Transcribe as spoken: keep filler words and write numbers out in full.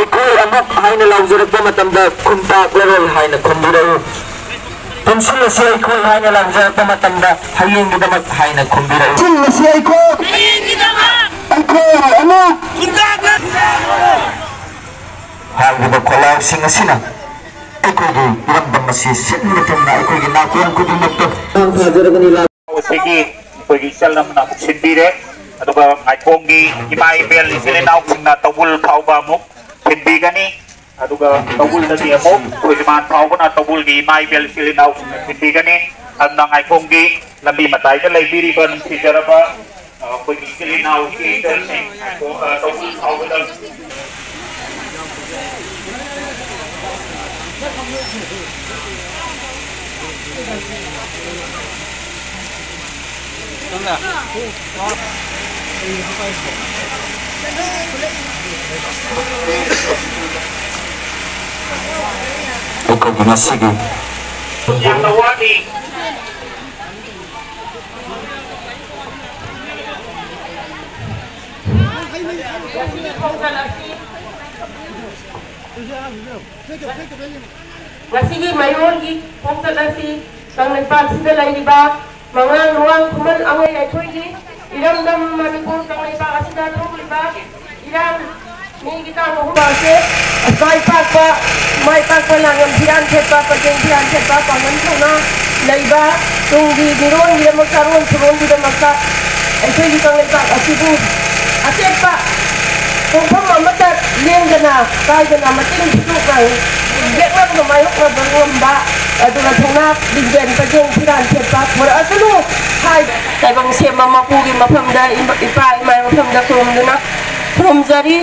ꯑꯩꯈꯣꯏ ꯑꯃꯨꯛ ꯍꯥꯏꯅ ꯂꯥꯎꯖꯔꯛꯄ ꯃꯇꯝꯗ ꯈꯨꯟꯇꯥꯛꯂꯔꯣꯏ ꯍꯥꯏꯅ ꯈꯨꯝꯕꯤꯔꯛꯎ꯫ ꯄꯨꯟꯁꯤꯜꯂꯁꯤ ꯑꯩꯈꯣꯏ ꯍꯥꯏꯅ ꯂꯥꯎꯖꯔꯛꯄ ꯃꯇꯝꯗ ꯍꯌꯦꯡꯒꯤꯗꯃꯛ ꯍꯥꯏꯅ ꯈꯨꯝꯕꯤꯔꯛꯎ꯫ ꯄꯨꯟꯁꯤꯜꯂꯁꯤ ꯑꯩꯈꯣꯏ꯫ ꯑꯩꯈꯣꯏ ꯑꯃꯨꯛ꯫ ꯍꯥꯏꯔꯤꯕ ꯈꯣꯜꯂꯥꯎꯁꯤꯡ ꯑꯁꯤꯅ ꯑꯩꯈꯣꯏꯒꯤ ꯏꯔꯝꯗꯝ ꯑꯁꯤ ꯁꯤꯟꯕ ꯊꯨꯡꯅ ꯑꯩꯈꯣꯏꯒꯤ ꯅꯥꯀꯣꯡ ꯈꯨꯗꯤꯡꯃꯛꯇ ꯊꯥꯖꯔꯒꯅꯤ꯫ ꯑꯁꯤꯒꯤ ꯑꯩꯈꯣꯏꯒꯤ ꯏꯆꯜ ꯑꯃꯅ ꯑꯃꯨꯛ ꯁꯤꯟꯕꯤꯔꯦ꯫ ꯑꯗꯨꯒ ꯉꯥꯏꯈꯣꯡꯒꯤ ꯏꯃꯥ ꯏꯕꯦꯜ ꯏꯆꯤꯜ ꯏꯅꯥꯎꯁꯤꯡꯅ ꯇꯧꯕꯨꯜ ꯈꯥꯎꯕ ꯑꯃꯨꯛ ꯊꯤꯟꯕꯤꯒꯅꯤ꯫ ꯑꯗꯨꯒ ꯇꯧꯕꯨꯜꯗꯒꯤ ꯑꯃꯨꯛ ꯈꯣꯏꯖꯃꯥꯟ ꯐꯥꯎꯕꯅ ꯇꯧꯕꯨꯜꯒꯤ ꯏꯃꯥ ꯏꯕꯦꯜ ꯏꯆꯤꯜ ꯏꯅꯥꯎꯁꯤꯡꯅ ꯊꯤꯟꯕꯤꯒꯅꯤ꯫ ꯑꯗꯨꯅ ꯉꯥꯏꯈꯣꯡꯒꯤ ꯂꯝꯕꯤ ꯃꯇꯥꯏꯗ ꯂꯩꯕꯤꯔꯤꯕ ꯅꯨꯡꯁꯤꯖꯔꯕ, ꯑ, ꯑꯩꯈꯣꯏꯒꯤ ꯏꯆꯤꯜ ꯏꯅꯥꯎ ꯏꯆꯦ ꯏꯆꯜꯁꯤꯡ ꯉꯥꯏꯈꯣꯡ, ꯑ, ꯇꯧꯕꯨꯜ ꯐꯥꯎꯕꯗ ꯑꯩꯈꯣꯏꯒꯤ ꯉꯁꯤꯒꯤ ꯌꯥꯝꯅ ꯋꯥꯠꯂꯤ꯫ ꯉꯁꯤꯒꯤ ꯃꯌꯣꯜꯒꯤ ꯈꯣꯡꯆꯠ ꯑꯁꯤ ꯀꯪꯂꯩꯄꯥꯛꯁꯤꯗ ꯂꯩꯔꯤꯕ ꯃꯉꯥꯡ, ꯂꯨꯋꯥꯡ, ꯈꯨꯃꯟ, ꯑꯉꯣꯏ ꯑꯩꯈꯣꯏꯒꯤ ꯏꯔꯝꯗꯝ ꯃꯅꯤꯄꯨꯔ ꯀꯪꯂꯩꯄꯥꯛ ꯑꯁꯤꯗ ꯊꯣꯛꯂꯤꯕ ꯏꯔꯥꯡ, ꯃꯤꯒꯤ ꯇꯥꯡ ꯑꯍꯨꯝ ꯑꯁꯦ ꯃꯥꯏ ꯄꯥꯛꯄ, ꯃꯥꯏ ꯄꯥꯛꯄ ꯂꯥꯡꯕꯟ ꯐꯤꯔꯥꯟ ꯊꯦꯠꯄ, ꯄꯔꯦꯡ ꯐꯤꯔꯥꯟ ꯊꯦꯠꯄ, ꯄꯥꯡꯒꯜ ꯊꯧꯅꯥ ꯂꯩꯕ, ꯇꯨꯡꯒꯤ ꯃꯤꯔꯣꯟꯒꯤꯗꯃꯛ, ꯆꯥꯔꯣꯟ ꯁꯨꯔꯣꯟꯒꯤꯗꯃꯛꯇ ꯑꯩꯈꯣꯏꯒꯤ ꯀꯪꯂꯩꯄꯥꯛ ꯑꯁꯤꯕꯨ ꯑꯆꯦꯠꯄ ꯈꯣꯡꯐꯝ ꯑꯃꯠꯇ ꯂꯦꯡꯗꯅ, ꯀꯥꯏꯗꯅ, ꯃꯇꯤꯟ ꯊꯨꯗꯣꯛꯅ ꯌꯦꯛꯂꯛꯅ ꯃꯥꯌꯣꯛꯅꯕ ꯉꯝꯕ, ꯑꯗꯨꯒ ꯊꯧꯅꯥ ꯂꯤꯡꯖꯦꯜ ꯄꯔꯦꯡ ꯐꯤꯔꯥꯟ ꯊꯦꯠꯄ ꯄꯨꯔꯛꯑꯁꯅꯨ ꯍꯥꯏ ꯇꯥꯏꯕꯪ ꯁꯦꯝꯕ ꯃꯄꯨꯒꯤ ꯃꯐꯝꯗ, ꯏꯃꯥ-, ꯏꯄꯥ ꯏꯃꯥꯒꯤ ꯃꯐꯝꯗ ꯈꯨꯔꯨꯝꯗꯨꯅ ꯈꯨꯔꯨꯝꯖꯔꯤ꯫